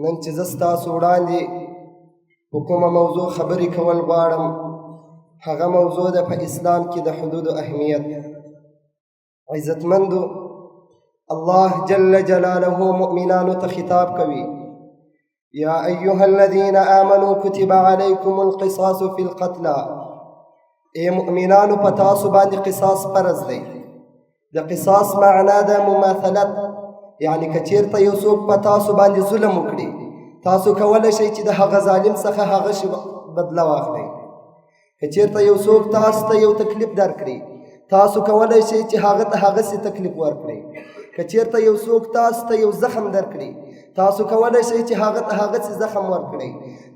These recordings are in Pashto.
نن چې زه ستاسو وړاندې په کومه موضوع خبرې کول غواړم، هغه موضوع ده په اسلام کې د حدودو اهمیت. عزتمندو، الله جل جلاله مؤمنانو ته خطاب کوي: یا ایها الذین آمنوا کتب علیکم القصاص فی القتلى. ای مؤمنانو، په تاسو باندې قصاص فرض دی. د قصاص معنا ده مماثلت، یعنی که چیرته یو څوک په تاسو باندې ظلم وکړي، تاسو کولی شئ چې د هغه ظالم څخه هغه شي بدله واخلئ. که چیرته یو څوک تاسو ته یو تکلیف درکړي، تاسو کولی شئ چې هغه ته هغسې تکلیف ورکړئ. که چیرته یو څوک تاسو ته یو زخم درکړي، تاسو کولی شئ چې هغه ته هغسې زخم ورکړئ.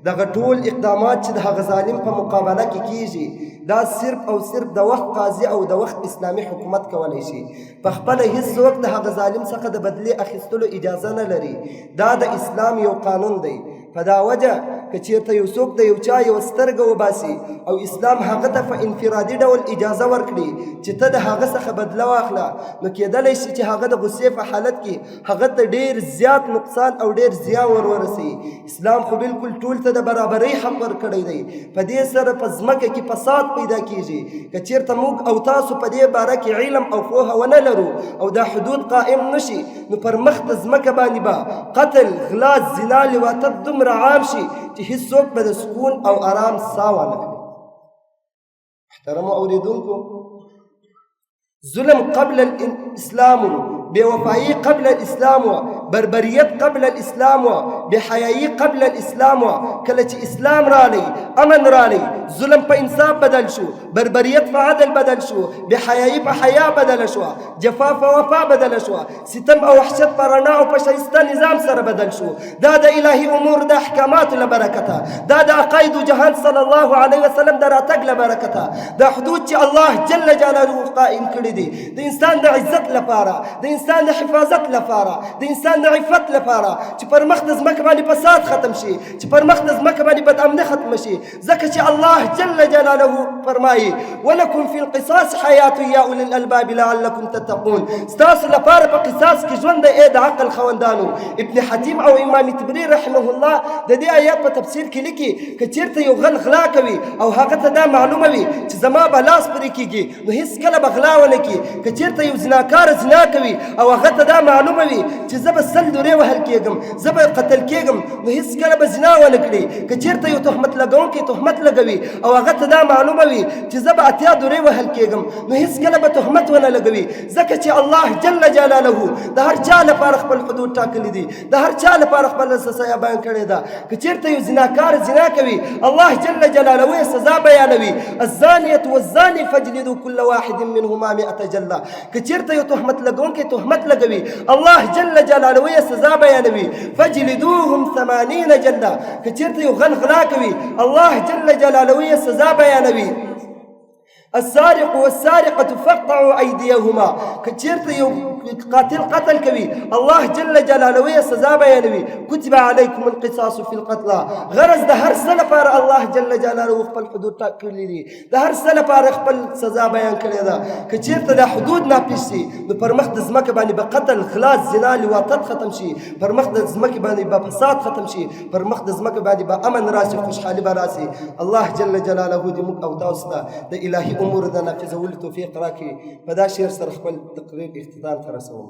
دغه ټول اقدامات چې د هغه ظالم په مقابله کې کیږي، دا صرف او صرف د وخت قاضي او د وخت اسلامي حکومت کولی شي. په خپله هیڅوک د هغه ظالم څخه د بدلې اخیستلو اجازه نه لري. دا د اسلام یو قانون دی. په دا وجه که چیرته یو څوک د یو چا یوه سترګه وباسي او اسلام هغه ته په انفرادي ډول اجازه ورکړي چې ته د هغه څخه بدله واخله، نو کیدلی شي چې هغه د غصې په حالت کې هغه ته ډیر زیات نقصان او ډیر زیان ور ورسوي. اسلام خو بالکل ټول ته د برابرۍ حق ورکړی دی. په دې سره په ځمکه کې فساد پیدا کیږي. که چیرته موږ او تاسو په دې باره کې علم او پوهه ونه لرو او دا حدود قائم نشي، نو پر مخ د ځمکه باندې به قتل، غلا، زنا، لواطت دومره عام شي چې هیڅوک به د سکون او آرام ساه وانخلي. محترمو اوریدونکو، ظلم قبل الاسلام، بے وفائی قبل الاسلام، بربریت قبل الاسلام، بے حیايي قبل الاسلام. کله چې اسلام رالی، امن رالی، ظلم په انصاف بدل شو، بربریت په عدل بدل شو، بے حیايي په حیا بدل شو، جفا په وفا بدل شو، ستم او وحشت په رڼا او په ښایسته نظام سره بدل شو. دا د الهي امور د احکاماتو له برکته، دا د عقاید جهان صلی الله علیه وسلم د راتګ له برکته. دا حدود چې الله جل جلاله قائم کړي دي، د انسان د عزت لپاره، د انسان د حفاظت لپاره، د انسان د عفت لپاره، چې پر مخ د ځمکه باندې فساد ختم شي، چې پر مخ د ځمکه باندې بدامني ختم شي. ځکه چې الله جل جلاله فرمایي: ولکم فی القصاص حیات یا اولی الالباب لعلکم تتقون. ستاسو لپاره په قصاص کې ژوند دی، ای د عقل خاوندانو. ابن حتیم او امام تبری رحمه الله د دې آیات په تفسیر کې لیکي: که چیرته یو غل غلا کوي او هغه ته دا معلومه وي چې زما به لاس پرې کیږي، نو هیڅکله به غلا ونه کړي. که چیرته یو زناکار زنا کوي او هغه ته دا معلومه وي چې زه به 100 دورې وهل کېږم، زه به قتل کېږم، نو هیڅکله به زنا ونه کړي. که چیرته یو تهمت لګونکی تهمت لګوي او هغه ته دا معلومه وي چې زه به 80 دورې وهل کېږم، نو هیڅکله به تهمت ونه لګوي. ځکه چې الله جل جلاله د هر چا لپاره خپل حدود ټاکلي دي، د هر چا لپاره خپله سزا بیان کړې ده. که چیرته یو زناکار زنا کوي، الله جل جلاله یې سزا بیانوي: الزانیة والزاني فاجلدوا كل واحد منهما 100 جلده. که چیرته یو تهمت لګونکی تهمت لګوي، الله جل جلاله یې سزا بیانوي: فاجلدوهم 80 جلده. که چیرته یو غل غلا کوي، الله جل جلاله یې سزا بیانوي: السارق والسارقة فاقطعوا أيديهما. که چیرته یو قاتل قتل کوي، الله جل جلاله یې سزا بیانوي: كتب عليكم القصاص في القتلى. غرض د هر څه لپاره الله جل جلاله خپل حدود ټاکلي دي، د هر څه لپاره خپل سزا بیان کړې ده. که چیرته دا حدود نافذ شي، نو پر مخ د ځمکې باندې به قتل، غلا، زنا، لواطت ختم شي، پر مخ د ځمکې باندې به فساد ختم شي، پر مخ د ځمکې باندې به امن راسي، خوشحالي به راسي. الله جل جلاله دې موږ او تاسو ته د الهي امور د نافذولو توفیق راکړي. په دا شعر سره خپل تقریر اختتام ته رسوم.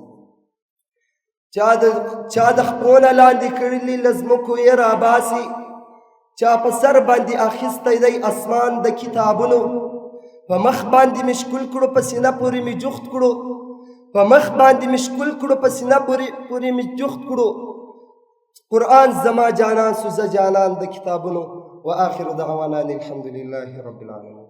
چا د خپونه لاندې کړلي له ځمکو یې راباسي، چا په سر باندې اخیستی دی اسمان د کتابونو. په مخ باندې مې ښکل کړو، په سینه پورې مې جوخت کړو، په مخ باندې مې ښکل کړو، په سینه پورې مې جوخت کړو، قرآن زما جانان سو، زه جانان د کتابونو. وآخر دعوانا الحمد لله رب العالمين.